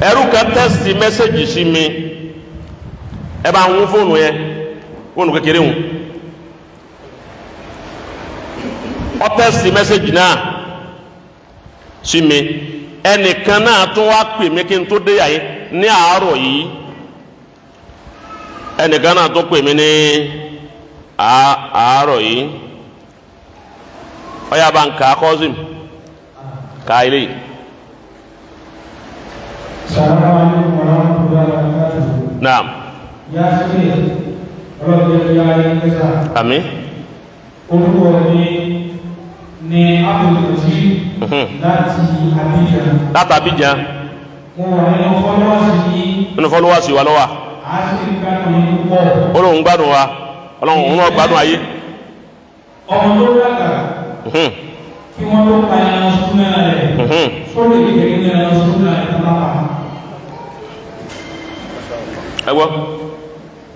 Ẹrú kan tẹ́sítì mẹ́sẹ̀gì sí mi, ẹ bá ń wú fóònù yẹn, fóònù kékeré wọn. Ó tẹ́sítì mẹ́sẹ̀gì náà sí mi. Ẹnìkan náà tún wá pè mí kí n tó dé yàyí ní àárọ̀ yìí. Ẹnìkan náà tún pè mí ní àárọ̀ yìí. Ọ̀yà bá ń kà á kọ́sìm ká ilé yìí. Assalamu alaikum warahmatullahi wabarakatuh. Naam. Ya Sheikh, ọlọ́run jẹ́ kí a rí pẹ́sà. Àmín. Orúkọ mi ni Abdulmajid láti Abidjan. Láti Abidjan. Mo wà nínú fọ́lọ́wọ́sì yìí. Nínú fọ́lọ́wọ́sì wa lọ́wọ́. A sì ń gbádùn yín púpọ̀. Ó lóun gbádùn wa, ọlọ́run òun náà gbádùn ayé. Ọmọ tó dàgbà kí wọ́n tó pa ẹran súnmọ́ rẹ̀ sórí ìgbẹ́ ní ẹran súnmọ́ rẹ̀ tó bá pa. Ẹ gbọ́.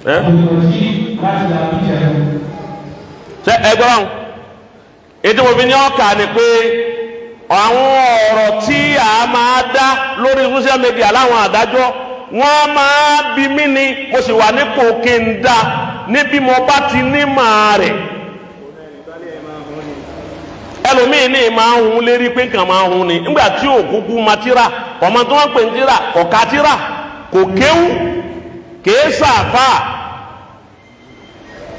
Abdulmajid láti Abidjan. Ṣé ẹ gbọ́ báwọn? Ètò òfin ní ọkà ni pé àwọn ọ̀rọ̀ tí a máa dá lórí social media láwọn àdájọ́ wọ́n máa bí mí ni mo sì wà nípò kí n dá níbi mo bá ti ní màá rẹ̀. Ẹlòmíì ní máa ń hun lérí pé nǹkan máa ń hun ni nígbà tí òkúkú ma tíra ọmọ tí wọ́n pè ń tíra kò ká tíra kò kéwú kèé sàfà.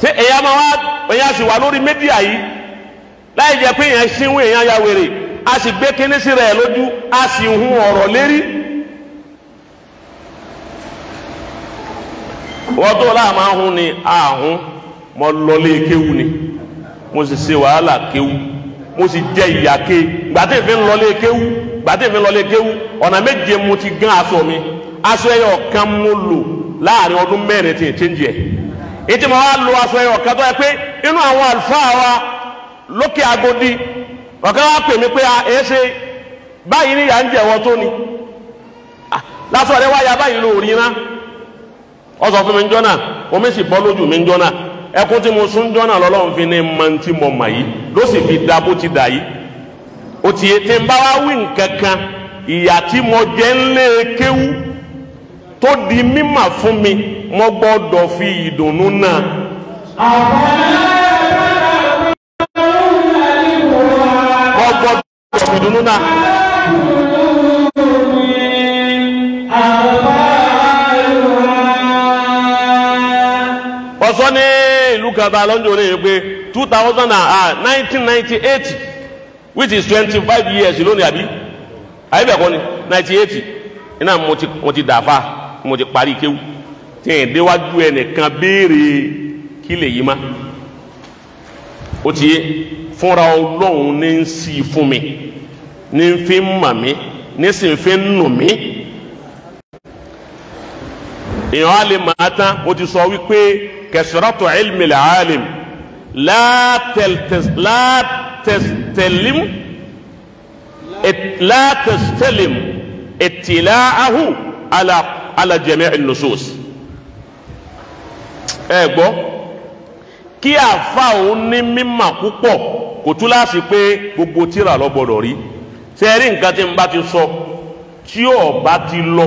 Ṣé èyàn máa wá èyàn sì wà lórí mídíà yìí láì jẹ́ pé èyàn ṣínwó èyàn ya wèrè, a sì gbé kíní sí rẹ̀ lójú, a sì hun ọ̀rọ̀ lérí. Wọ́n tó láà máa hun ni àhún, mo lọlé kéwú ni, mo sì ṣe wàhálà kéwú, mo sì jẹ ìyà ké. Gbàtí ìfi ń lọlé kéwú, gbàtí ìfi ń lọlé kéwú, ọ̀nà méje mo ti gán aṣọ mi, aṣọ ẹyọ kan mo lò láàrin ọdún mẹ́rin tí ì ṣéǹjì ẹ̀. Ètí mo wá lo aṣọ ẹyọ kan tó yẹ pé inú àwọn àlùfáà wa lókè Agodi ọ̀kan wá pè mí pé a ẹ̀ ṣe báyìí ní ìyà ń jẹ̀wọ́ tó ni lásán rẹ wáyà báyìí ló rí ná. Ọ sọ fún mi njọ́ náà, omi sì bọ́ lójú mi njọ́ náà, ẹkún tí mo sún njọ́ náà lọ́lọ́run fi ní mọ tí mo mà yìí ló sì fi da bó ti dà yìí. Ó ti yé tí n bá wá wí nǹkan kan, ìyà tí mo jẹ ń lé kéwú tó di mímà fún mi, mo gbọ́dọ̀ fi ìdùnnú náà. Mo gbọ́dọ̀ fi ìdùnnú náà. Ọ̀sọ́ ní ìlú kan tá a lọ́njọ́ ní pé 1998, which is 25 years lónìí, àbí àyíbẹ̀ kọ́ ni 98 iná mo ti dàáfà, mo ti parí kéwú tí ẹ̀ déwájú ẹnìkan béèrè kí lè yí má. Ó ti yé fúnra Ọlọ́run ní ń sí fún mi, ní ń fi ń mà mí, ní sì ń fi ń nù mí. Èèyàn á lè máa tán. Mo ti sọ wípé kẹsìrọ́tò ilmi al-alim la tẹ̀stẹ̀lim ìtìláhù ala jami' an-nusus. Ẹ gbọ́, kí àfa òun ní mímọ̀ púpọ̀ kò tú láti pé gbogbo tíra lọ gbọdọ̀ rí. Ṣé ẹ rí nǹkan tí n bá ti sọ tí ò bá ti lọ,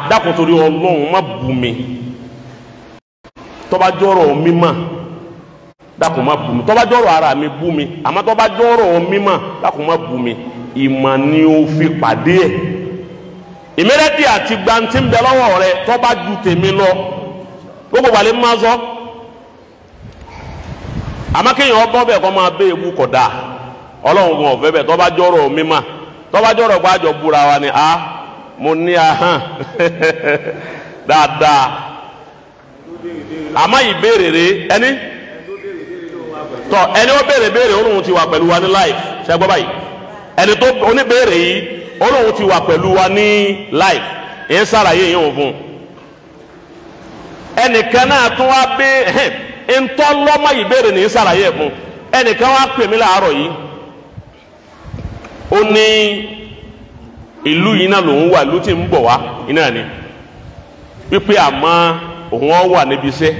dákun torí Ọlọ́run má bù mí. Tó bá jọ̀rọ̀ mímọ̀, dákun má bù mí. Tó bá jọ̀rọ̀ ara mi bú mi, àmọ́ tó bá jọ̀rọ̀ mímọ̀, dákun má bù mí. Ìmọ̀ ni o fi pàdé ẹ̀. Ìmẹ́rẹ́dì àti gbantí ń bẹ lọ́wọ́ rẹ tó bá ju tèmi lọ, gbogbo wà lè má sọ. Àmọ́ kéèyàn ọgbọ́n bẹ́ẹ̀ kọ́ máa bẹ́ ewu kọ̀ dáa. Ọlọ́run kan ọ̀fẹ́ bẹ́ẹ̀. Tó bá jọ̀rọ̀ mímọ̀, tó bá jọ̀rọ̀ gbájọ búra wa ni a mo ní ahọ́n dáadáa. Àmọ́ ìbéèrè rẹ ẹni tọ ẹni ó béèrè béèrè Ọlọ́run ti wà pẹ̀lú wa ní life. Ṣe gbọ́ báyìí? Ẹni tó oníbéèrè yìí Ọlọ́run ti wà pẹ̀lú wa ní life. Ìyẹn sàlàyé yìí ò fún un. Ẹnìkan náà tún wá bẹ ntọ́lọ́mọ ìbéèrè ní sàlàyé fún. Ẹnìkan wá pè mí láàárọ̀ yìí, ó ní ìlú yìí náà lòun wà, ìlú tí ń bọ̀ wá iná ni wípé àmọ́ òun ọ wà níbi iṣẹ́,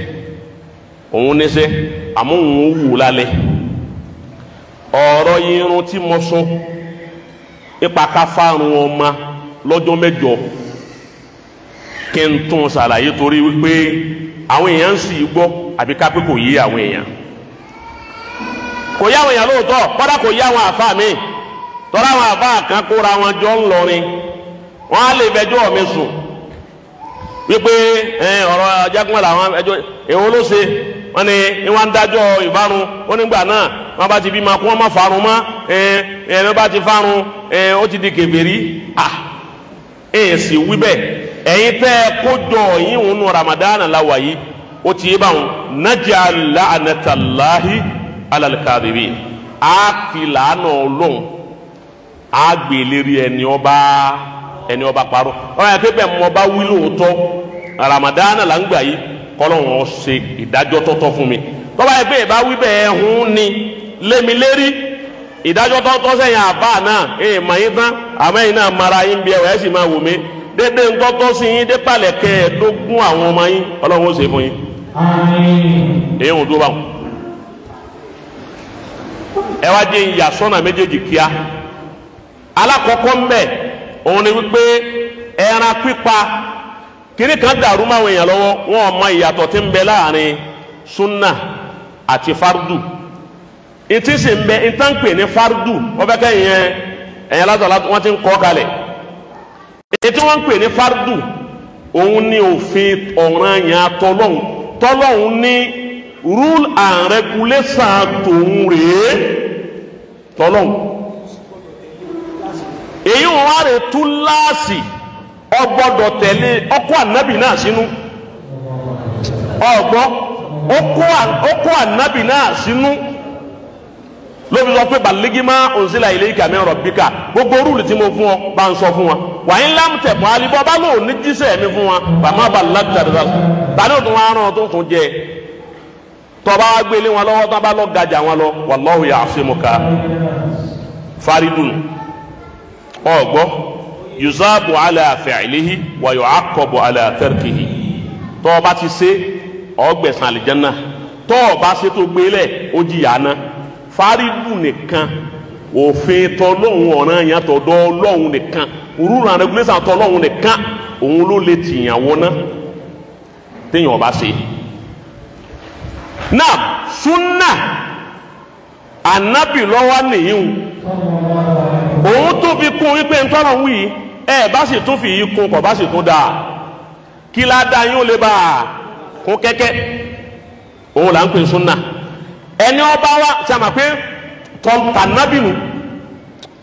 òun níṣẹ́, àmọ́ òun wù lálẹ́. Ọ̀rọ̀ irun tí mo sọ ipa ká fárun ọmọ lọ́jọ́ mẹ́jọ kí n tún ṣàlàyé torí wípé àwọn èèyàn ń sì gbọ́ àbí ká pé kò yé àwọn èèyàn. Kò yé àwọn èèyàn lóòótọ́, kọ́dà kò yé àwọn àfa mi. Tọ́lá àwọn àfa kan kóra wọn jọ ń lọrin, wọ́n á lè fẹjọ́ mi sùn wípé ọ̀rọ̀ ajákùnrin làwọn ẹjọ́ èwo ló ṣe. Wọ́n ní wọ́n ń dájọ́ ìbárun, ó nígbà náà wọ́n bá ti bí ma kó wọ́n má farun mọ́, ẹni bá ti farun ó ti di kèfèrí. Ẹ̀ sì wí bẹ́ẹ̀. Ẹ̀yin tẹ́ ẹ kó jọ yín òun nu Ramadan la wà yìí, ó ti yé báwọn naj'al la'natallahi alal kadhibin. Á fi làánà Ọlọ́run á gbé lérí ẹni ọba parọ́. Ọ̀rọ̀ yẹn pé bẹ́ẹ̀ mọ bá wí lóòótọ́, Ramadan là ń gbà yìí, kọ́lọ́hún ó ṣe ìdájọ́ tọ́tọ́ fún mi. Tọ́ba yẹn pé ìbá wí bẹ́ẹ̀ hún ni lémi lérí ìdájọ́ tọ́tọ́ sẹ́yìn àbá náà ẹ̀ mà yín tán, àmọ́ ẹ̀yin náà mara yín bí ẹ̀wọ̀ ẹ̀ sì máa wò mí dédé ńtọ́tọ́ sí yín dé palẹ̀ kẹ́ẹ̀ẹ́dógún àwọn ọmọ yín, Ọlọ́run ó ṣe fún yín. Èyí ò dúró báwọn. Ẹ wá jẹ́ ìyà sọ́nà méjèèjì kíá. Alákọ̀ọ́kọ́ ń bẹ̀ òun ni wípé ẹran pípa kiri kan dàrú máwọn èèyàn lọ́wọ́, wọn ò mọ ìyàtọ̀ tí ń bẹ láàrin súnà àti fardu. Ìtí sì ń bẹ ìtànpè ní fardu, wọ́n fẹ́ kẹ́yìn yẹn ẹ̀yìn látọ̀ wọ́n ti ń kọ́ kalẹ̀. Ètí wọ́n ń pè ní fardu òun ni òfin ọ̀ranyàn tọlọ́hun, tọlọ́hun ní rule and regulation tòun rèé tọlọ́hun. Èyí wọn wá rè túláàsì ọgbọ́dọ̀ tẹ̀lé ọkọ ànábì náà sínú. Ọgbọ́ ọkọ ànábì náà sínú lóbi sọ pé baligima unzila ilayka min rabbika, gbogbo rúùlù tí mo fún ọ bá ń sọ fún wa. Wàyí ńlá tẹ̀kọ́ alibọ́ bá lóun ní jíṣẹ́ mi fún wa, bàmá balagta tani òtún wa rán tó tún jẹ tọba wa gbélé wọn lọ́wọ́ tán bá lọ gajà wọn lọ, wallahu ya'simuka. Faridun ọgbọ́ yuzabu ala fi'lihi wa yu'aqqabu ala tarkihi. Tọba ti ṣe ọgbẹ̀sán àlìjánná, tọba ṣe tó gbélé ó jìyà náà. Faridu nìkan òfin tọlọ́hun ọ̀ràn yẹn tọ̀dọ̀ Ọlọ́hun nìkan, rule and regulation tọlọ́hun nìkan òun ló lè tìyàn wọná téèyàn ọba ṣe. Náà súnà ànábì lọ́wọ́ nìyí òun tó fi kún wípé ntọ́nà wí ẹ bá sì tún fi yí kún kọ̀ bá sì tún dáa kí ládàá yín ó lè bá a kún kẹ́kẹ́, òun là ń pè súnà. Ẹni ọba wa sàmà pé tànàbìnú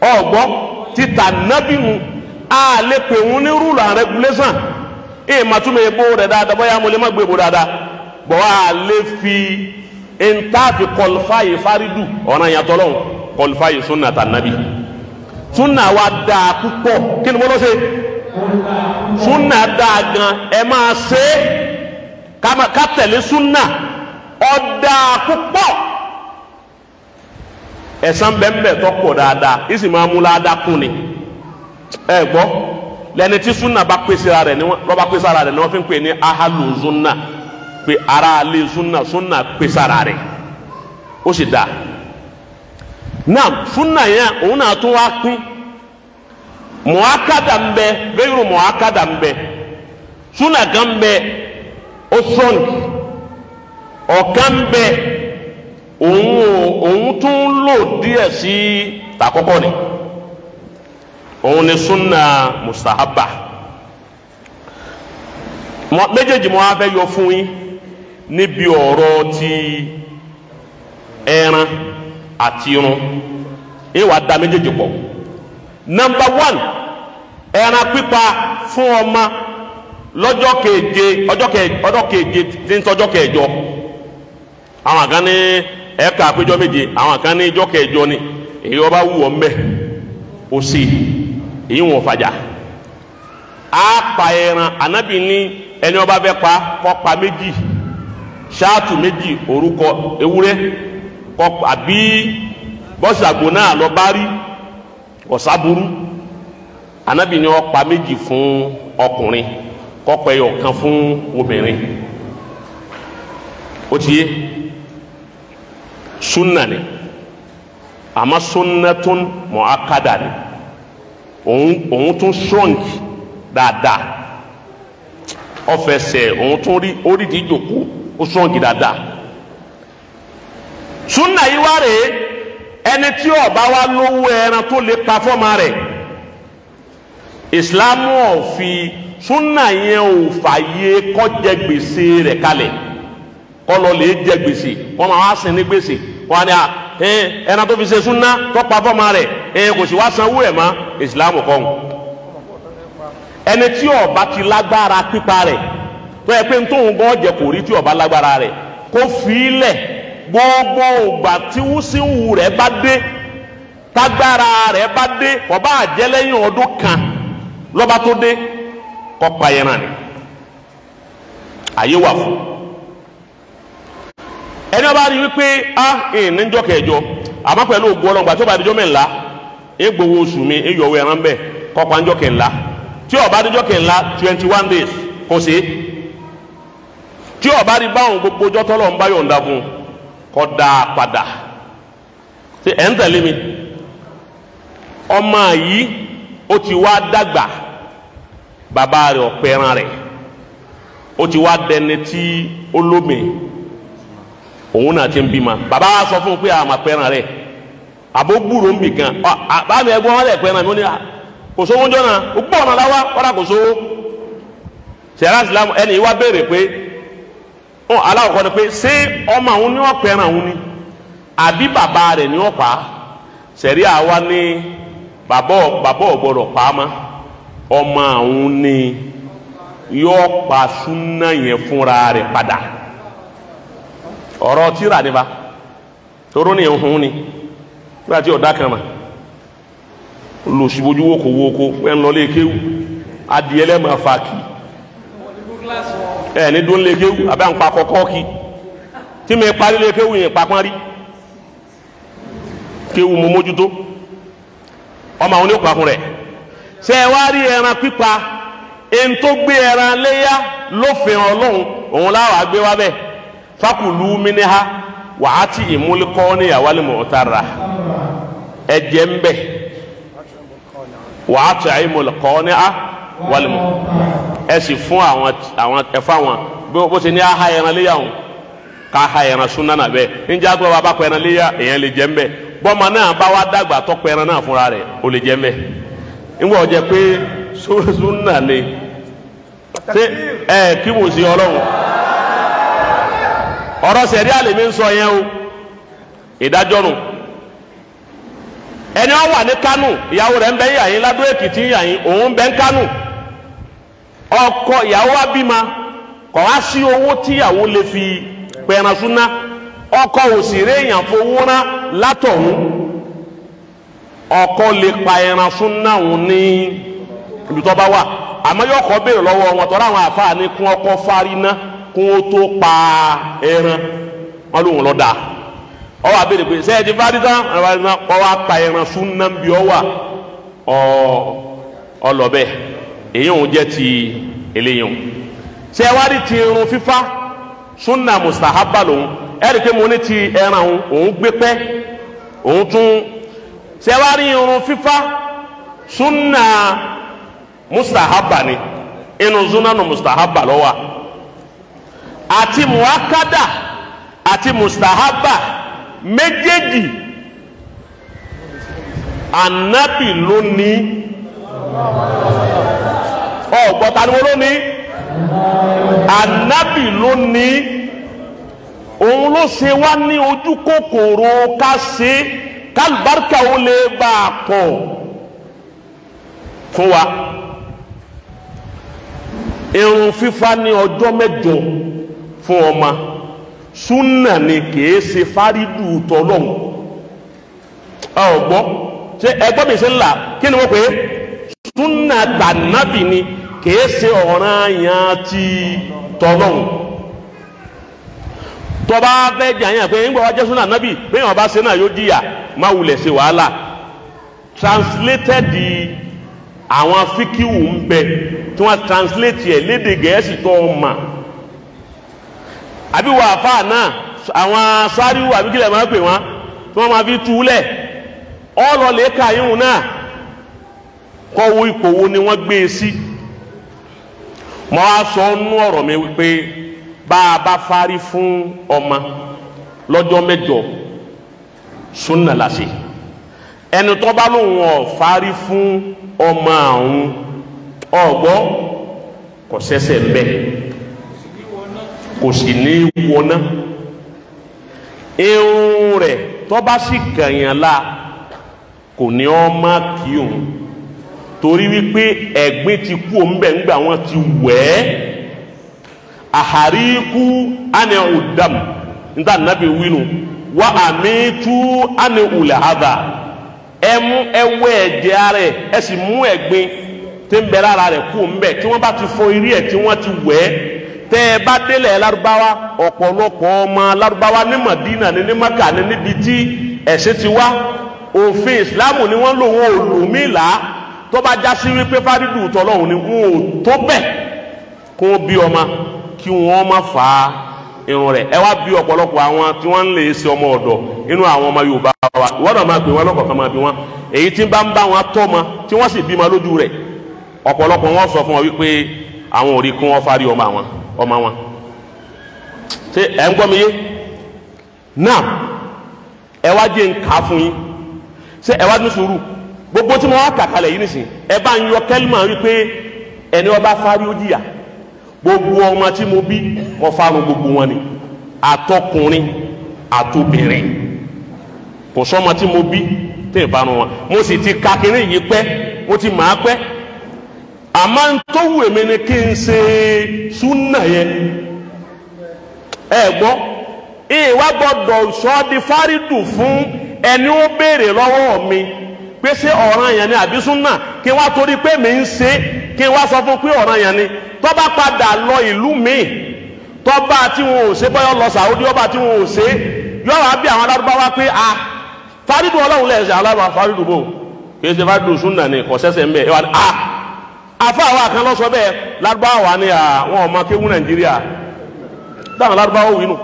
ọgbọ́ ti tànàbìnú a lè pè wọn ní rule and regulation. Èyí mà túmọ̀ èbó rẹ̀ dáadáa, bóyá mo lè má gbé èbó dáadáa bọ́ a lè fi ntaafi kọlifáyé fáridù ọ̀nà ìyàtọ̀ lọ́hùn kọlifáyé súnà tànàbì. Súnà wa dáa púpọ̀, kí ni mo lọ ṣe? Súnà dáa gan, ẹ máa ṣe ká tẹ̀lé súnà ọ̀dà púpọ̀. Ẹ̀san bẹ́ẹ̀ tó pọ̀ dáadáa, ìsì máa mú ládàá kún ni. Ẹ gbọ́ lẹni tí súnà bá pèsè ara rẹ̀ ni wọ́n bá pèsè ara rẹ̀ ni wọ́n fi ń pè ní ahalu súnà, pé ara alẹ́ súnà, súnà pèsè ara rẹ̀ ó sì dáa. Náà súnà yẹn òun náà tún wá pín mọ̀ákàdà ń bẹ, gẹ́rù mọ̀ákàdà ń bẹ, súnà kan ń bẹ ó strong, ọ̀kan bẹ òun tún lò díẹ̀ sí tàkọ́kọ́ ni, òun ni súnà mustahaba. Méjèèjì mo wá fẹ́ yọ fún yín níbi ọ̀rọ̀ ti ẹran àti irun, yín wàá da méjèèjì pọ̀. Nọ́mbà 1, ẹran pípa fún ọmọ lọ́jọ́ keje, ọjọ́ keje tí ń tọ́jọ́ kẹjọ. Àwọn kan ní ẹ̀ka àpéjọ méje, àwọn kan ní ìjọ kẹjọ ni. Èyí ọba wù ọ́ mbẹ́ ó sì èyí wọn fàjà. Á pa ẹran, ànábì ní ẹni ọba fẹ́ pa kó pa méjì, ṣáàtù méjì, orúkọ ewúrẹ́ kó àbí bọ́sì àgbò náà lọ bá rí ọ̀sáburú. Ànábì ní ó pa méjì fún ọkùnrin, kó pa ẹyọ kan fún obìnrin. Ó ti yé sunna ni, àmọ́ sunnatun mu'akkada ni. òun tún strong dáadáa, ọfẹsẹ̀ òun tún rí orídìí ìjòkó ó strong dáadáa. Súnà yìí wá rèé, ẹni tí ó bá wá lówó ẹran tó lè pa fọ́mọ rẹ̀, ìsìlámù ò fi súnà yẹn ò fàyè kó jẹ gbèsè rẹ̀ kalẹ̀, kó lọ lè jẹ gbèsè, kó máa wá sin ní gbèsè, kó wá ní à ẹran tó fi ṣe súnà tó pa fọ́mọ rẹ̀ kò sì wá sanwó ẹ̀ mọ́. Ìsìlámù kọ́ ẹni tí ó bá ti lágbára pípa rẹ̀, tó yẹ pé ń tóun gan jẹ kò rí, tí ó bá lágbára rẹ̀ kó fi í lẹ̀. Gbogbo ìgbà tí wúsíwù rẹ̀ bá dé, tágbára rẹ̀ bá dé, kò bá jẹ́ lẹ́yìn ọdún kan lọ́ba tó dé, kó pa ẹran ni àyè wà fún. Ẹni ọba rí wípé a ìníjọ́ kẹjọ, àmọ́ pẹ̀lú ògùn ọlọ́gbà tó bá dijọ́ mẹ́ńlá, egbowó oṣù mi eyọ̀wé ẹran bẹ́ẹ̀, kó pa ńjọ́ kẹńlá. Tí ó bá dijọ́ kẹńlá 21 days kò sí. Tí ó bá rí báwọn gbogbo ọjọ́ tọ́lọ̀ ń bá yọ̀ǹda fún un, kó dáa padà. Ṣé ẹ̀ ń tẹ̀lé mi? Ọmọ yìí ó ti wá dàgbà, bàbá rẹ̀ ọ̀pẹ̀ràn rẹ̀, ó ti wá dẹni tí ó lómi, òun náà ti ń bímọ. Bàbá wa sọ fún un pé àmà pẹ̀ràn rẹ̀, àbó gbúrò ń bì kan, bá mi ẹgbọ́n wọn lẹ̀ pẹ̀ràn mi, ó ní kò sówó jọ náà, ó gbọ́ ọ̀nà láwá, kọ́dà kò sówó. Sẹ̀rá ìsìlámù ẹni wá béèrè pé aláwọ̀ kọ́ ni pé ṣé ọmọ òun ní ọ̀pẹ̀ràn òun ni àbí bàbá rẹ̀ ní ọ̀pá? Sẹ̀rí àwa ní bàbá ò gbọ́dọ̀ pa á mọ́, ọmọ òun ni yóò pa súnà yẹn fúnra rẹ̀ padà. Ọ̀rọ̀ tíra nípa toró ní ìhun ni nígbà tí ọ̀dà kan mà lòsibójú wókò wókò ẹ̀ ń lọ lé kéwù, adìẹ lẹ́mọ̀ fà kì ẹ̀ ní dún lé kéwù àbẹ́ à ń pa kọ́kọ́ kí tí mi parí lé kéwù yẹn papọ́n rí kéwù mo mójútó. Ọmọ àwọn onípakùn rẹ̀. Ṣé ẹ wá rí ẹran pípa, ẹni tó gbé ẹran léyà lófin Ọlọ́run òun láwàá gbé wá bẹ́ẹ̀. Fakulu miniha wàhátì ìmúlikọ́ ní àwálé mọ̀ọ́tara, ẹ̀jẹ̀ ń bẹ̀, wàhátì ìmúlikọ́ ní àwálé mọ̀, ẹ sì fún àwọn ẹ̀fọ́ àwọn bó ṣe ní aha ẹran léyà òun ká aha ẹran súná nà bẹ́ẹ̀. Níjà tó bá bá kọ ẹran léyà èèyàn lè jẹ́ ń bẹ̀. Bọ́mọ náà bá wá dàgbà tọ́pọ̀ ẹran náà fúnra rẹ̀ ó lè jẹ́ ń bẹ̀. Nígbà ó jẹ́ pé súnà ni ṣé ẹ kí mo sí Ọlọ́run. Ọ̀rọ̀ sẹ̀rí àlèmí ń sọ yẹn o, ìdájọ́ nù. Ẹni ó wà ní Kánò, ìyàwó rẹ̀ ń bẹ yàyín Ládó Èkìtì yàyín, òun ń bẹ ń Kánò. Ọkọ ìyàwó wa bímọ, kò wá sí owó tíyàwó lè fi pẹran súná. Ọkọ òsèré èèyàn fowó rán látọ̀hún, ọkọ lè pa ẹran súná òun ní ibi tó bá wà. Àmọ́ yóò kọ́ béèrè lọ́wọ́ wọn, tọ́ra àwọn àfáà ní kún ọkọ fárí ná kún ó tó pa ẹran, wọn lóun lọ dáa. Ọwọ́ àbẹ̀rẹ̀ pé ṣé ẹ ti fárí tán? Ọwọ́ apá ẹran súná bí ọ wà ọlọ́bẹ̀. Èyí òun jẹ́ ti eléyìí òun. Ṣé ẹ wá rí ti irun fífá súnà mustahaba lòun? Ẹ rí i pé mo ní ti ẹran òun, òun gbé pẹ́ òun tún. Ṣé ẹ wá rí irun fífá súnà mustahaba ni, inú súnà mustahaba ló wà. Àti muakada àti mustahaba méjèèjì Ànábì ló ní. Ọ̀gbọ́ta ni wọ́n ló ní? Ànábì ló ní. Òun ló ṣe wá ní ojú kòkòrò ká ṣe kálùbáríkà ó lè bá a pọ̀ fún wa. Irun fífá ní ọjọ́ mẹ́jọ fún ọmọ súnà ni, kìí ṣe fárídù tọlọ́hun. Ọgbọ́ ṣe ẹgbọ́n mi ṣe ń là kí ni wọ́n pè é? Súnà tànábì ni, kìí ṣe ọ̀ranyàn ti tọlọ́hun. Tọba fẹ́ jẹ́ àyàn pé ńgbọ́ wá jẹ́ súnà nábì, bẹ́ẹ̀ wọn bá ṣe náà yóò jìyà, má wulẹ̀ ṣe wàhálà. Translated àwọn fíkíwù ń bẹ tí wọ́n translate ẹ̀ lédè Gẹ̀ẹ́sì tó ọmọ. Àbí wà fáà náà àwọn sáríwò àbí kílẹ̀ máa pè wọ́n tí wọ́n máa fi túlẹ̀ ọlọ́lẹ̀ káyíhùn náà. Kọ́wọ́ ipò wo ni wọ́n gbé e sí? Mo wá sọ nú ọ̀rọ̀ mi wípé bá a bá fárí fún ọmọ lọ́jọ́ mẹ́jọ súnà làṣẹ. Ẹni tó bá lóun ọ̀ fárí fún ọmọ àwọn ọ̀gbọ́ kò sẹ́sẹ̀ ń bẹ, kò sì ní wọná. Irun rẹ̀ tó bá sì kàyàn la kò ní ọ má kí òun, torí wípé ẹ̀gbin ti kú òun bẹ̀ ńgbà wọn ti wẹ̀ ẹ́. Àhàríkú àni ọ̀dàm níta nàbí wínú wà àmì tú àni ulẹ̀ àdà. Ẹ mú ẹwẹ́ ẹ̀jẹ̀ ara ẹ̀, ẹ sì mú ẹ̀gbin tí ń bẹ lára rẹ̀ kú òun bẹ̀. Tí wọ́n bá ti fọ eré ẹ̀ tí wọ́n ti wẹ̀ ẹ́, tẹ́ ẹ bá délẹ̀ Lárúbáwá, ọ̀pọ̀lọpọ̀ ọmọ Lárúbáwá ní Mádínà ní ní Mákà ní níbi tí ẹ̀sìn ti wá, òfin Ìsìlámù ni wọ́n lò, wọ́n ò lò mí là á. Tó bá já sí wípé fárídù tọ́lọ́hún ni wọn ò tó bẹ̀ kó bí ọmọ kí wọ́n má fa irun rẹ̀. Ẹ wá bí ọ̀pọ̀lọpọ̀ àwọn tí wọ́n ń lè ṣe ọmọ ọ̀dọ̀ inú àwọn ọmọ Yorùbá wa, wọ́n náà máa pè wọ́n lọ́kọ̀ọ̀kan, máa bí wọ́n èyí tí ń bá ń bá wọn tọ́ ọmọ tí wọ́n sì bímọ lójú rẹ̀. Ọ̀pọ̀lọpọ̀ wọn sọ fún wọn wípé àwọn ò rí kí wọ́n fárí ọmọ àwọn ọmọ wọn. Ṣé ẹ ń gbọ́ mi yé? Náà ẹ wá jẹ́ ń kà á fún yín. Ṣé ẹ wá ní sùúrù? Gbogbo tí mo wá kà kalẹ̀ yìí nìsín, ẹ bá ń yọ kẹ́límà wípé ẹni ọba fárí ó jìyà. Gbogbo ọmọ tí mo bí mo fárun gbogbo wọn ni, àtọkùnrin àtobìnrin. Kò sọmọ tí mo bí tẹ̀ ìfarun wọn. Mo sì ti ka kínní yìí pẹ́, mo ti mà á pẹ́. Àmọ́ ń tó wù mí ni kí n ṣe súnà yẹn. Ẹ gbọ́, ìwà gbọ́dọ̀ sọ di fárídù fún ẹni ó béèrè lọ́wọ́ mi pé ṣé ọ̀ràn yẹn ni àbí súnà, kí wá torí pé mi ń ṣe kí wá sọ fún pé ọ̀ràn yẹn ni. Tó bá padà lọ ìlú míì, tó bá tí wọn ò ṣe, bọ́yọ̀ lọ Sàúdí, ọba tí wọn ò ṣe, yóò wá bí àwọn alárúbáwá pé a fárídù ọlọ́run lẹ́sẹ̀ alábà fárídù bò kì í ṣe fárídù súnà ni, kò sẹ́sẹ̀ ń bẹ̀. Ẹ wá ní a afa àwọn àkàn lọ sọ bẹ́ẹ̀. Lárúbáwá ni àwọn ọmọ kéwú Nàìjíríà táwọn lárúbáwá wí nù,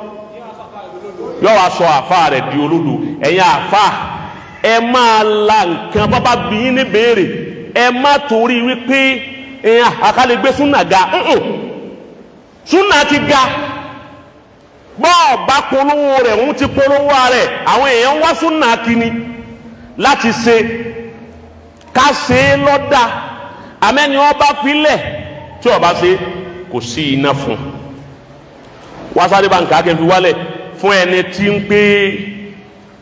yóò wá sọ àfa rẹ̀ di olódo. Ẹ̀yin àfa, ẹ máa la nǹkan bábá bí yín ní béèrè, ẹ má torí wípé àkàlẹ̀ gbé súnà ga. Súnà ti ga, bọ́ọ̀ bá polówó rẹ̀ ń ti polówó rẹ̀, àwọn èèyàn wá súnà kínní láti ṣe ká ṣe é lọ́dà. Àmẹ́ni ọba filẹ̀ tí ọba ṣe kò sí iná fún. Wá sáré bá nǹkan akẹ́fi wálẹ̀ fún ẹni tí ń pé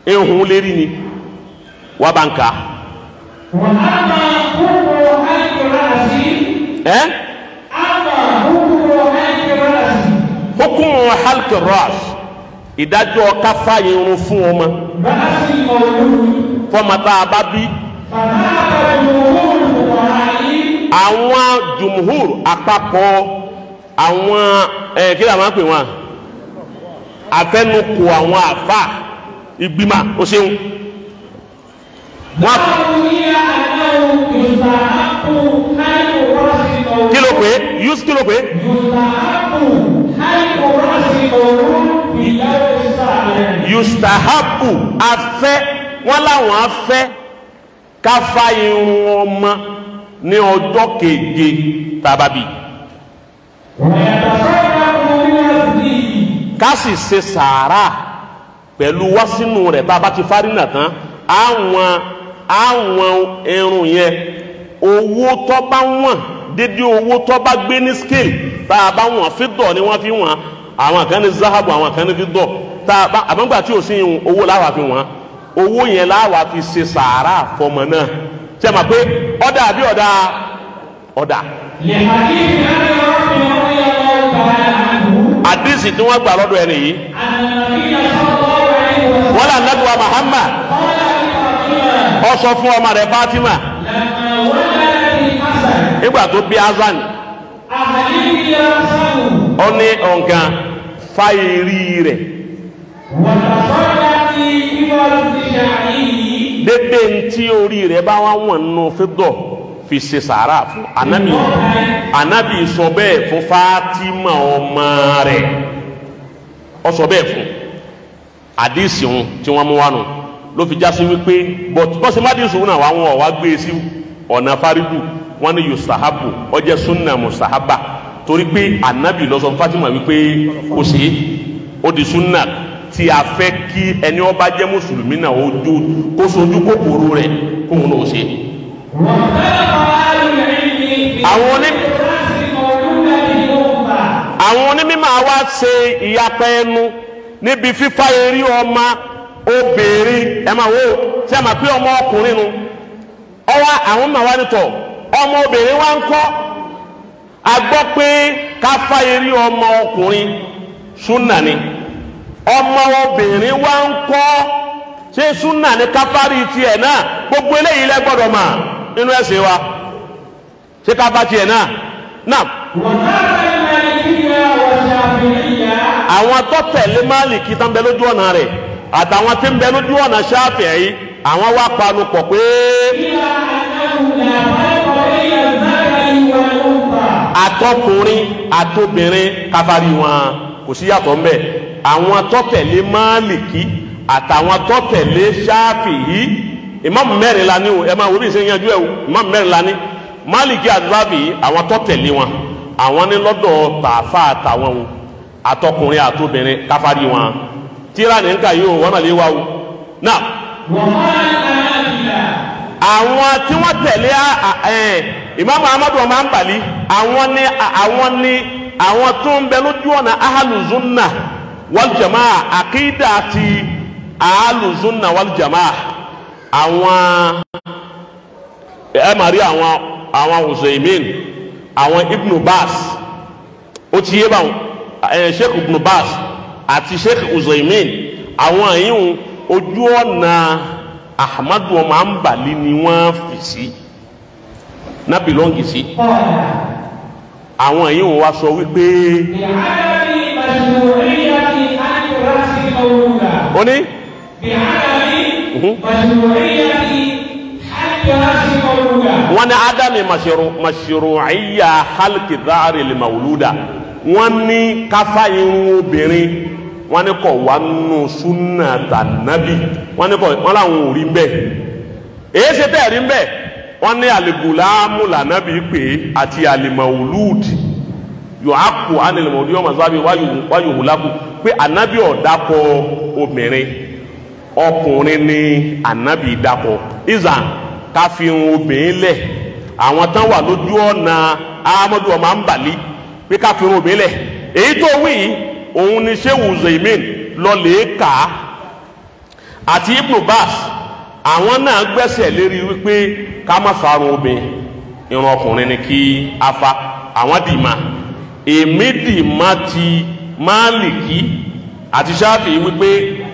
ehun lérí ni wá bá nǹkan. Hukumu halki ras, ìdájọ́ káfá irun fún ọmọ fọmọ tá a bá bí. Àwọn jumhur àpapọ̀ àwọn kí ló máa ń pè wọ́n, àfẹnukò àwọn àfà ìgbìmọ̀ ó ṣeun. Kí ló pé? Yus kí ló pé? Yustahabu afẹ́, wọ́n láwọn afẹ́ ká fá irun ọmọ ní ọjọ́ keje tàbí ká sì ṣe sàárà pẹ̀lú wásínú rẹ̀. Bá a bá ti fárínà tán, àwọn irun yẹn, owó tó bá wọ̀n dédé owó tó bá gbé ní scale, tá a bá wọ̀n fídọ̀ ni wọ́n fi wọ̀n, àwọn kan ní zahabu, àwọn kan ní fídọ̀, tá a bá àmọ́gbà tí ò sí irun owó láwa fi wọ̀n, owó yẹn láwa fi ṣe sàárà fọmọ náà. Ṣé ma pé ọ̀dà àbí ọ̀dà ọ̀dà. Àdìsí tí wọ́n gbà lọ́dọ̀ ẹni yìí, wọ́n là nàbí wa Muhammad ó sọ fún ọmọ rẹ̀ Fatima nígbà tó bí Hasan, ó ní ọ̀ǹkan fáìrí rẹ̀ dédé ntí orí rẹ̀ bá wà wọ̀n nù fídọ̀ fi ṣe sàárà fún anabi. Anabi sọ bẹ́ẹ̀ fún Fatima ọmọ rẹ̀, ó sọ bẹ́ẹ̀ fún àdìsí òun tí wọ́n mú wá nù ló fi já sí wípé bọ́sẹ̀ má dìísù náà wà wọ́n wá gbé e sí ọ̀nà fárídù wọ́n ní yusahabu ó jẹ́ sunna musahaba torí pé anabi ló sọ Fatima wípé kò sí ó di sunna tí a fẹ́ kí ẹni ó bá jẹ́ mùsùlùmí náà ó jó kó sojú kòkòrò rẹ̀ kóun náà ó ṣe. Àwọn onímọ̀ wa ṣe ìyapa ẹnu níbi fífá eré ọmọ obìnrin ẹ máa wo ṣé ẹ máa pé ọmọ ọkùnrin nu ọwọ́ àwọn màá wá nítọ̀ ọmọ obìnrin wa ń kọ́ a gbọ́ pé ká fá eré ọmọ ọkùnrin súnà ni ọmọ obìnrin wa ń kọ́ ṣé súnà ni káfárí tiẹ̀ náà gbogbo eléyìí lẹ gbọ́dọ̀ mà nínú ẹ̀sìn wa ṣé káfá tiẹ̀ náà náà. Àwọn tó tẹ̀lé Málìkì tán bẹ lójú ọ̀nà rẹ̀ àtàwọn tí ń bẹ lójú ọ̀nà Ṣáfi'í àwọn wá panu pọ̀ pé àtọkùnrin àtobìnrin káfárí wọn kò sí yàtọ̀ ń bẹ. Àwọn tó tẹ̀lé Málìkì àtàwọn tó tẹ̀lé Ṣáfi'í ìmáàmù mẹ́rin la ní o ẹ máa wo bí ìṣe yanjú ẹ o ìmáàmù mẹ́rin la ní Málìkì àti Ṣáfi'í àwọn tó tẹ̀lé wọn àwọn ní lọ́dọ̀ tààfà àtàwọn o àtọkùnrin àtobìnrin káfárí wọn tíra ní nǹka yìí o wọn náà lè wá o náà. Àwọn tí wọ́n tẹ̀lé ìmáàmù Ahmadu ọmọ Hanbali àwọn ni àwọn tó ń bẹ lójú ọ̀nà ahalùzúnà wal jamaa àkídà ti ahalùzúnà wal jamaa àwọn ẹ máa rí àwọn Usaimin àwọn Ibn Baz ó ti yé báwọn Sheikh Ibn Baz àti Sheikh Usaimin àwọn yìí ojú ọ̀nà Ahmadu ọmọ Hanbali ni wọ́n fi sí náà bìlọ́ǹgì sí àwọn yìí wọ́n wá sọ wípé ó ní wọ́n ní ádámì mashru'iyya halki dhari li mawluda wọ́n ní káfá irun obìnrin wọ́n ní kọ̀ wá nù súnà tànàbí wọ́n ní kọ̀ wọ́n làwọn ò rí ń bẹ́ẹ̀ èyí ṣe tẹ́ rí ń bẹ́ẹ̀ wọ́n ní àlìgùlámù lànàbí pé àti àlìmọ̀wùlúùd yóò á kó ànilmọ̀wùlúùd yóò máa sábẹ́ wáyò hùlákù pé ànábì ọ̀dàkọ obìnrin ọkùnrin ní ànábì dàkọ ìzàn káfíhun obìnrin lẹ̀ àwọn tán wà lójú ọ̀nà Ahmadu ọmọ Hanbali pé káfíhun obìnrin lẹ̀ èyí tó wí yìí òun ni Sheikh Usaimin lọ́lẹ̀ ká àti Ibn Baz àwọn náà gbẹ́sẹ̀ lérí wípé ká má farun obìnrin irun ọkùnrin ni kí a fa àwọn dìímà èmi dìímà ti Málìkì àti Ṣáfi'í wípé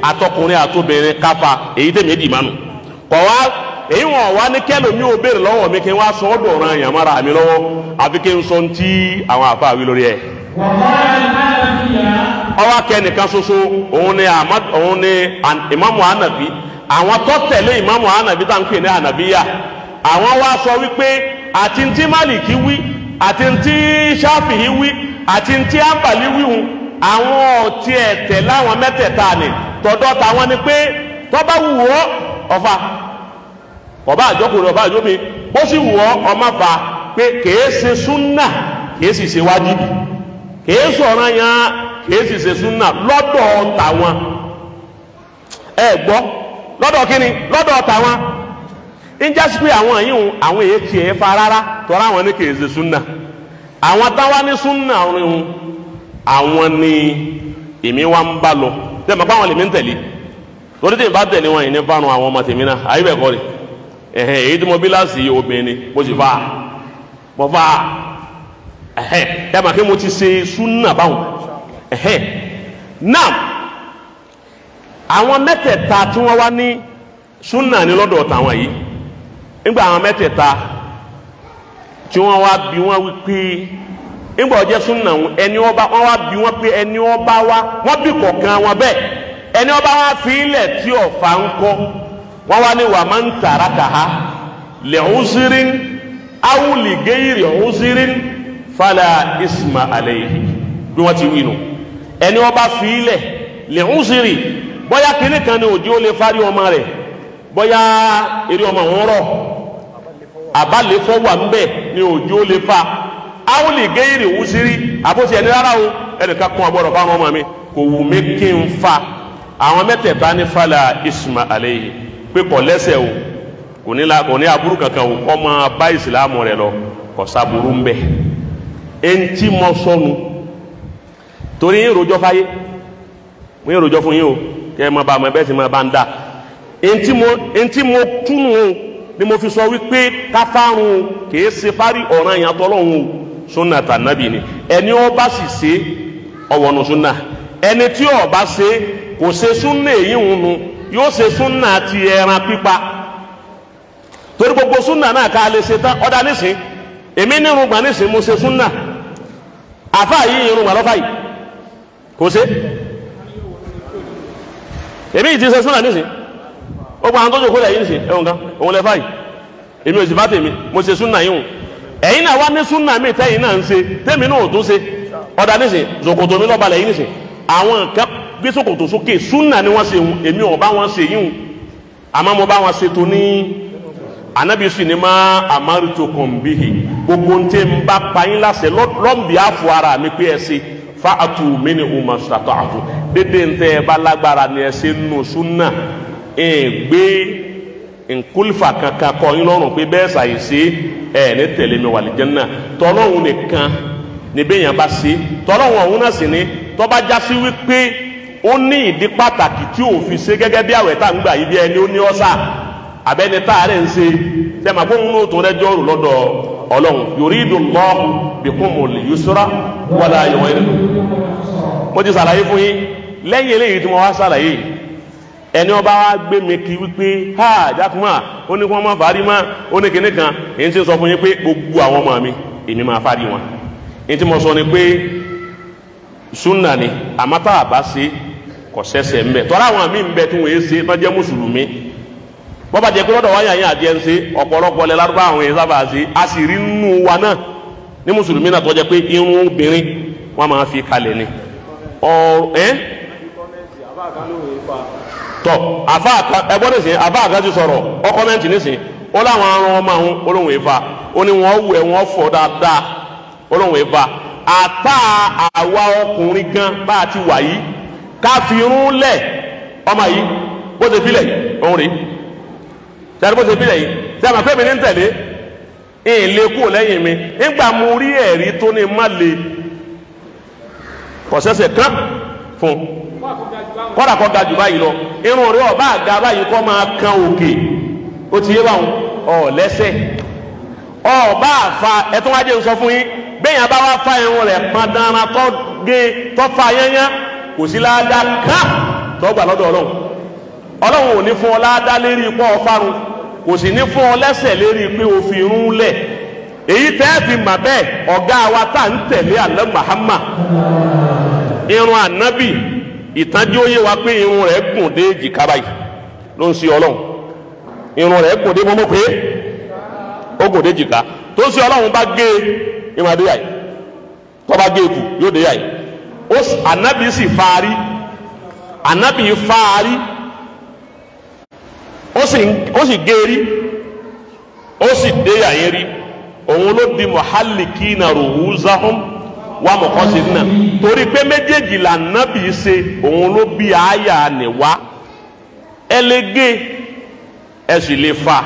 àtọkùnrin àtobìnrin ká fa èyí tèmi dìímà nù kọ̀ wá èyí wọn wá ní kẹlòmí ò béèrè lọ́wọ́ mi kí n wá sọ ọ́ dọ̀ràn àyàn mára mi lọ́wọ́ àfi kí n sọ ní tí àwọn àfa wí lórí ẹ̀. Ọwọ́ akẹ́nìkan ṣoṣo òun ni òun ni Ìmáàmù Hànàfí àwọn tó tẹ̀lé Ìmáàmù Hànàfí tá à ń pè ní Hànàfíyà àwọn wá sọ wípé àti ntí Málìkì wí àti ntí Ṣáfi'í wí àti ntí Hanbali wí hun àwọn ọ̀tí ẹ̀tẹ̀ láwọn mẹ́tẹ̀ẹ̀ta ni tọ̀dọ̀ tàwọn ni pé tó bá wù ọ́ ọ̀fà ọba àjọkùnrin ọba àjọmi bó sì wù ọ́ ọmọ fà pé kèé ṣe súnà kèé sì ṣe wájibì kèé sọ̀rọ̀ yẹn kèé sì ṣe súnà lọ́dọ̀ tàwọn ẹ gbọ́ lọ́dọ̀ kíni lọ́dọ̀ tàwọn ń jásí pé àwọn yìí ń àwọn èyí tiẹ̀ fa rárá tọ́ra àwọn ní kèé ṣe súnà àwọn táwa ní súnà ọ̀run àwọn ni èmi wá ń bá lọ tẹ́ mọ̀ pé àwọn lèmi ń tẹ̀lé torí tí n bá tẹ̀lé wọn yìí ní fáwọn àwọn ọmọ tèmi náà àyè bẹ́ẹ̀ kọ́ ni ẹ̀hẹ́n èyí tí mo bí láti obìnrin mo sì fa mo fa ẹ̀hẹ́n ẹ mà kí mo ti ṣe súnà báwọn ẹ̀hẹ́n náà àwọn mẹ́tẹ̀ẹ̀ta tí wọ́n wá ní súnà ní lọ́dọ̀ tàwọn yìí nígbà àwọn mẹ́tẹ̀ẹ̀ta tí wọ́n wá bí wọ́n wípé nígbà ọjẹ́ súnà ẹni ọba wọ́n wá bí wọ́n pé ẹni ọba wá wọ́n bí kọ̀ọ̀kan wọn bẹ́ẹ̀ ẹni ọba wá fi ilẹ̀ tí ọ̀fà ń kọ́ wọ́n wá ní wàá máa ń tàrà kàá lẹ́hùnsírín awùlìgéyìrì hùnsírín fàlà isma alayhi bí wọ́n ti wí nù ẹni ọba fi ilẹ̀ lẹ́hùnsírín bóyá kínní kan ní òjò lè fárí ọmọ rẹ̀ bóyá eré ọmọ òun rọ̀ Àbálẹ̀fọ́ wà ń bẹ̀ ní òjò lè fa. Àwọn lè gé ìrì wú sírí àbótiẹ̀ ní rárá o, ẹnìkan kún ọgbọ́dọ̀ fáwọn ọmọ mi, kò wù mí kí n fa. Àwọn mẹ́tẹ̀ẹ̀ta ní fàlà isma alayhi, pé kò lẹ́sẹ̀ o, kò ní aburú kankan o, kọ́ máa bá ìsìlámù rẹ̀ lọ, kò sáburú ń bẹ̀. Eŋti mọ sọnù torí yín rojọ́ fáyé, mo yín rojọ́ fún yín o, kẹ́ ẹ máa bá ọmọ ẹbẹ́ sì máa bá ń dà. Eŋti mo túnú o ni mo fi sọ wípé káfárun kìí ṣe fárí ọ̀ràn yẹn tọ́lọ́hún o, súnà tànàbì ni. Ẹni ó bá sì ṣe ọ̀wọ̀nù súnà, ẹni tí ó bá ṣe kò ṣe súnà èyí ń nu, yóò ṣe súnà ti ẹran pípa. Torí gbogbo súnà náà ká lè ṣe tán ọ̀dà nísìn, èmi ní irùngbọ̀n nísìn, mo ṣe súnà. Àfa yìí irùngbọ̀n lọ́fà yìí kò ṣe, èmi yìí ti ṣe súnà nísìn. Ó gba àwọn tó jòkó lẹ̀ yìí nísìn, ẹ̀wọ̀n kan òun lẹ́fà yìí, èmi ò sì bá tèmi, mo ṣe súnà yìí hùn. Ẹ̀yin náà wá ní súnà mi tẹ́yìn náà ń ṣe, tẹ́mi náà ò tún ṣe. Ọ̀dà nísìn, ṣòkòtò mi lọ́balẹ̀ yìí nísìn, àwọn nǹkan gbé ṣòkòtò sókè, súnà ni wọ́n ṣe hùn, èmi ò bá wọn ṣe yìí hùn. Àmọ́ mo bá wọn ṣe tó ní anabi sì ni máa amaritukum bihi, gbogbo ntẹ ń bá payín láṣẹ lọ́nbí àfọ ara mi pé ẹ ṣe fa atu minhu mastata'tu, dédé ntẹ ẹ bá lágbára ni ẹ ṣe nù súnà. Ẹ gbé nkúlífà kankan kọ yín lọ́rùn pé bẹ́ẹ̀ ṣàyè ṣe ẹ ní tẹ̀lé mi wal janna. Tọ́lọ́hún nìkan ní bẹ́ẹ̀ yẹn bá ṣe, tọ́lọ́hún ọ̀hún náà sì ni tọ́ba jásí wípé ó ní ìdí pàtàkì tí ò fi ṣe, gẹ́gẹ́ bí àwẹ̀ tá à ń gbà yìí, bí ẹni ó ní ọ́sà abẹ́ni tá a rẹ̀ ń ṣe sẹ́mi àpò ń tó rẹ́jọ́ rò lọ́dọ̀ Ọlọ́run. Yuridullahu bikumul yusra wala yuridu. Mo ti ṣàlàyé fún yín lẹ́yìn eléyìí tí mo wá ṣàlàyé, ẹni ọba wa gbé mi kí wípé ha jákùmá ó ní kí wọ́n má fárí má, ó ní kinní kan, èyí tí ń sọ fún yín pé gbogbo àwọn ọmọ mi èmi máa fárí wọn. Èyí tí mo sọ ni pé súnà ni, àmọ́ tá a bá ṣe kò sẹ́sẹ̀ ń bẹ̀. Tọ́lá àwọn míì ń bẹ tí wọ́n yé ṣe tó jẹ́ mùsùlùmí, bọ́bá jẹ́ pé lọ́dọ̀ wáyà yín àti ẹ̀ ń ṣe ọ̀pọ̀lọpọ̀ lẹ lárúbá àwọn èèyàn sábà ṣe, a sì rí nínú wa náà ní mùsùlùmí náà tó jẹ́ pé irun obìnrin wọ́n máa fi kalẹ̀ ni. Tọ́ ẹgbọ́n nísìnyí, àfa àká ti sọ̀rọ̀, ọ kọ́mẹ́ǹtì nísìnyí, ó láwọn aràn ọmọ àwọn olóhùn ìfà, ó ní wọ́n wù ẹ̀ wọ́n fọ̀ dáadáa, olóhùn ìfà. Àtà àwa ọkùnrin gan bá a ti wà yìí, ká fi irun lẹ̀ ọmọ yìí bó ṣe filẹ̀ òun rèé, tẹ́lẹ̀ bó ṣe filẹ̀ yìí, tí a máa fẹ́ mi ní tẹ̀lé ìlé kúrò lẹ́yìn mi nígbà mo rí ẹ̀rí tó ní má le kọ̀sẹ́sẹ̀ kán fún kọ́dà kọ́ ga jù báyìí lọ, irun rẹ̀ ọba àga báyìí kọ́ máa kan òkè, ó ti yé báwọn ọ̀ lẹ́sẹ̀ ọba àfa. Ẹ̀tún wájú ń sọ fún yín, bẹ́ẹ̀ yẹn bá wá fa irun rẹ̀ pọn dandan tó gé tó fa yányán, kò sí láàdá ká tó gbà lọ́dọ̀ Ọlọ́run. Ọlọ́run ò ní fún ọ láàdá lérí ipò ọ̀farun, kò sì ní fún ọ lẹ́sẹ̀ lérí pé o fi irun lẹ̀. Èyí tẹ́ fi mà bẹ́ẹ̀, ọ̀gá wa tá à ń tẹ̀lé àlẹ́ Muhammad, irun ànábì ìtànjú ó yé wa pé irun rẹ̀ gùn dé èjìká báyìí ló ń ṣe Ọlọ́run. Irun rẹ̀ gùn dé mọ́mọ́ pé ó gùn dé èjìká, tó ń ṣe Ọlọ́run bá gé irun adéyà yìí, tó bá gé ekù yóò dé yà yìí. Ànábì sì fárí, ànábì fárí, ó sì gé rí, ó sì dé yà yín rí. Òun ló di muhallikina ruhuzahum wa muqassirina, torí pé méjèèjì lànàbì ṣe, òun ló bí àyà nìwá. Ẹ lè gé, ẹ sì lè fa,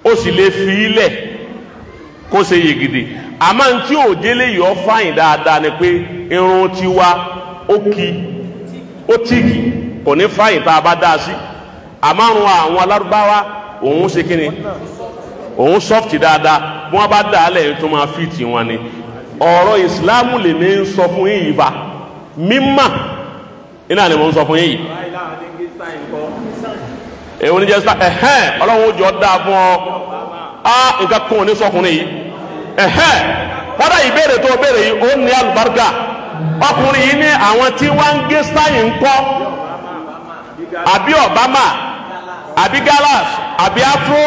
ó sì lè fi ilẹ̀ kó ṣe yegede. Àmọ́ ntí òjélé yọ fáyìn dáadáa ni pé irun tiwa ó ki ó tíìkì, kò ní fáyìn tá a bá dá a sí. Àmọ́ àrùn àwọn alárúbáwá òun ṣe kíni, òun sọ́fìtì dáadáa, bí wọ́n bá dà á lẹ̀ tó máa fìtì wọn ni. Ọ̀rọ̀ ìsìláàmù lèmi ń sọ fún yín yìí bá mímà iná ni mo ń sọ fún yín yìí. Èwo ni jẹ́ sá ẹ̀hẹ́n, Ọlọ́run ó jọ dáa fún ọ, á nǹkan kún un ní sọkùnrin yìí ẹ̀hẹ́n. Kọ́dà ìbéèrè tó béèrè yìí ó ní àlùbáríkà. Ọkùnrin yìí ní àwọn tí wọ́n ń gé sáyìn ń kọ́, àbí Obama, àbí Gallas, àbí Afro.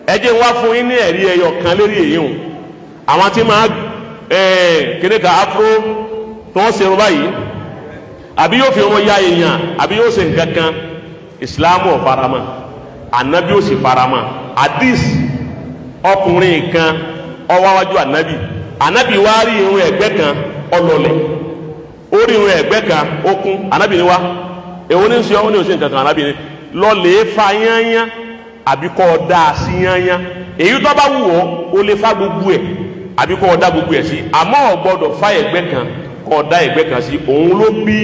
Ẹ jẹ́ n wá fún yín ní ẹ̀rí ẹyọ kan lérí èyí hùn. Àwọn tí máa kíní ka afro tó ń serun báyìí, àbí yóò fi wọn ya èèyàn, àbí yóò ṣe nǹkan kan, ìsìláàmù ò farama, ànábì ò sì farama. Hadith Ọkùnrin kan ó wá wájú ànábì, ànábì wá rí irun ẹ̀gbẹ́ kan ọlọlẹ̀, ó rí irun ẹ̀gbẹ́ kan ó kún. Ànábì ni wá èwo ní sọ, ó ní òsì nǹkan kan. Ànábì ni lọlẹ̀ fa yányán àbí kọ́ ọ dá a sí yányán. Èyí tó bá wù ọ́ ó lè fa gbogbo ẹ̀ àbí kọ́ ọ dá gbogbo ẹ̀ sí, àmọ́ ò gbọ́dọ̀ fa ẹ̀gbẹ́ kan kọ́ ọ dá ẹ̀gbẹ́ kan sí. Òun ló bí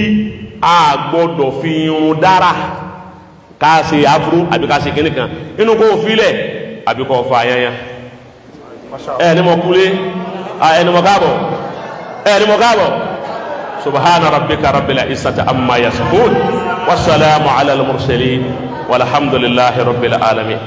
a gbọ́dọ̀ fi irun dára ká ṣe afro àbí ká ṣe kíní kan inú kó o filẹ̀ àbí kó o fa yányán. Ẹ ní mo kúlé, ẹ ní mo káàbọ̀, ẹ ní mo káàbọ̀. Subhana rabbika rabbil izzati amma yasifun wasalaamu ala al-mursalin walhamdulillahi rabbil alamin.